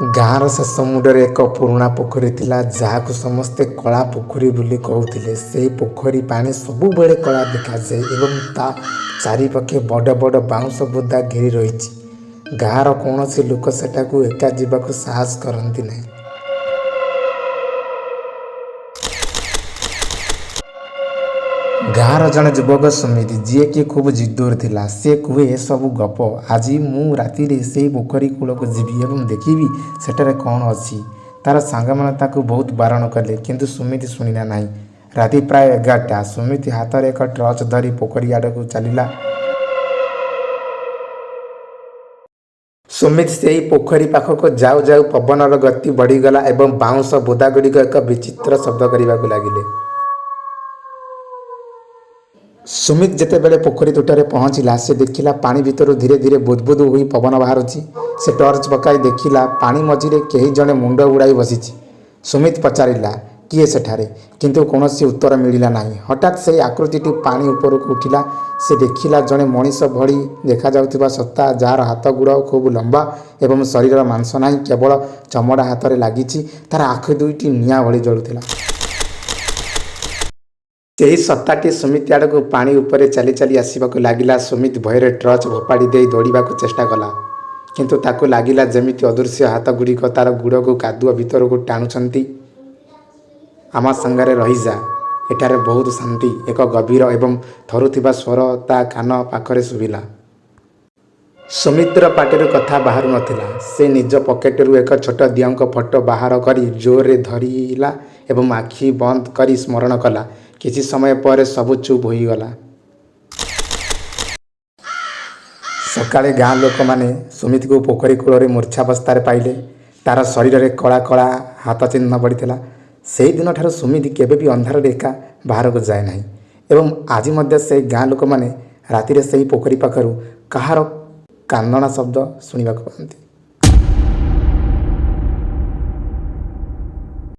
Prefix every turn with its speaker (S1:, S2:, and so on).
S1: ଗାଁର ଶେଷ ମୁଣ୍ଡରେ ଏକ ପୁରୁଣା ପୋଖରୀ ଥିଲା, ଯାହାକୁ ସମସ୍ତେ କଳା ପୋଖରୀ ବୋଲି କହୁଥିଲେ। ସେହି ପୋଖରୀ ପାଣି ସବୁବେଳେ କଳା ଦେଖାଯାଏ ଏବଂ ତା ଚାରିପାଖେ ବଡ଼ ବଡ଼ ବାଉଁଶ ବୁଦା ଘେରି ରହିଛି। ଗାଁର କୌଣସି ଲୋକ ସେଠାକୁ ଏକା ଯିବାକୁ ସାହସ କରନ୍ତି ନାହିଁ। ଗାଁର ଜଣେ ଯୁବକ ସୁମିତ, ଯିଏକି ଖୁବ୍ ଜିଦଖୋର ଥିଲା, ସେ କୁହେ, "ଏସବୁ ଗପ। ଆଜି ମୁଁ ରାତିରେ ସେହି ପୋଖରୀ କୂଳକୁ ଯିବି ଏବଂ ଦେଖିବି ସେଠାରେ କ'ଣ ଅଛି।" ତାର ସାଙ୍ଗମାନେ ତାକୁ ବହୁତ ବାରଣ କଲେ, କିନ୍ତୁ ସୁମିତ ଶୁଣିଲା ନାହିଁ। ରାତି ପ୍ରାୟ 11ଟା। ସୁମିତ ହାତରେ ଏକ ଟର୍ଚ୍ଚ ଧରି ପୋଖରୀ ଆଡ଼କୁ ଚାଲିଲା। ସୁମିତ ସେହି ପୋଖରୀ ପାଖକୁ ଯାଉ ଯାଉ ପବନର ଗତି ବଢ଼ିଗଲା ଏବଂ ବାଉଁଶ ବୁଦାଗୁଡ଼ିକ ଏକ ବିଚିତ୍ର ଶବ୍ଦ କରିବାକୁ ଲାଗିଲେ। ସୁମିତ ଯେତେବେଳେ ପୋଖରୀ ତୁଠରେ ପହଞ୍ଚିଲା, ସେ ଦେଖିଲା ପାଣି ଭିତରୁ ଧୀରେ ଧୀରେ ବୁଦ୍ ବୁଦ୍ ହୋଇ ପବନ ବାହାରୁଛି। ସେ ଟର୍ଚ୍ଚ ପକାଇ ଦେଖିଲା, ପାଣି ମଝିରେ କେହି ଜଣେ ମୁଣ୍ଡ ବୁଡ଼ାଇ ବସିଛି। ସୁମିତ ପଚାରିଲା, "କିଏ ସେଠାରେ?" କିନ୍ତୁ କୌଣସି ଉତ୍ତର ମିଳିଲା ନାହିଁ। ହଠାତ୍ ସେହି ଆକୃତିଟି ପାଣି ଉପରକୁ ଉଠିଲା। ସେ ଦେଖିଲା ଜଣେ ମଣିଷ ଭଳି ଦେଖାଯାଉଥିବା ସତ୍ତା, ଯାହାର ହାତ ଗୋଡ଼ ଖୁବ୍ ଲମ୍ବା ଏବଂ ଶରୀରରେ ମାଂସ ନାହିଁ, କେବଳ ଚମଡ଼ା ହାତରେ ଲାଗିଛି। ତାର ଆଖି ଦୁଇଟି ନିଆଁ ଭଳି ଜଳୁଥିଲା। ସେହି ସତ୍ତାଟି ସୁମିତ ଆଡ଼କୁ ପାଣି ଉପରେ ଚାଲି ଚାଲି ଆସିବାକୁ ଲାଗିଲା। ସୁମିତ ଭୟରେ ଟର୍ଚ୍ଚ ଫୋପାଡ଼ି ଦେଇ ଦୌଡ଼ିବାକୁ ଚେଷ୍ଟା କଲା। କିନ୍ତୁ ତାକୁ ଲାଗିଲା ଯେମିତି ଅଦୃଶ୍ୟ ହାତଗୁଡ଼ିକ ତାର ଗୋଡ଼କୁ କାଦୁଅ ଭିତରକୁ ଟାଣୁଛନ୍ତି। "ଆମ ସାଙ୍ଗରେ ରହିଯା। ଏଠାରେ ବହୁତ ଶାନ୍ତି," ଏକ ଗଭୀର ଏବଂ ଥରୁଥିବା ସ୍ୱର ତା କାନ ପାଖରେ ଶୁଭିଲା। ସୁମିତର ପାଟିରୁ କଥା ବାହାରୁ ନଥିଲା। ସେ ନିଜ ପକେଟରୁ ଏକ ଛୋଟ ଦିଅଁଙ୍କ ଫଟୋ ବାହାର କରି ଜୋରରେ ଧରିଲା ଏବଂ ଆଖି ବନ୍ଦ କରି ସ୍ମରଣ କଲା। କିଛି ସମୟ ପରେ ସବୁ ଚୁପ୍ ହୋଇଗଲା। ସକାଳେ ଗାଁ ଲୋକମାନେ ସୁମିତକୁ ପୋଖରୀ କୂଳରେ ମୂର୍ଚ୍ଛାବସ୍ଥାରେ ପାଇଲେ। ତାର ଶରୀରରେ କଳା କଳା ହାତ ଚିହ୍ନ ପଡ଼ିଥିଲା। ସେହି ଦିନଠାରୁ ସୁମିତ କେବେବି ଅନ୍ଧାରରେ ଏକା ବାହାରକୁ ଯାଏ ନାହିଁ ଏବଂ ଆଜି ମଧ୍ୟ ସେହି ଗାଁ ଲୋକମାନେ ରାତିରେ ସେହି ପୋଖରୀ ପାଖରୁ କାହାର କାନ୍ଦଣା ଶବ୍ଦ ଶୁଣିବାକୁ ପାଆନ୍ତି।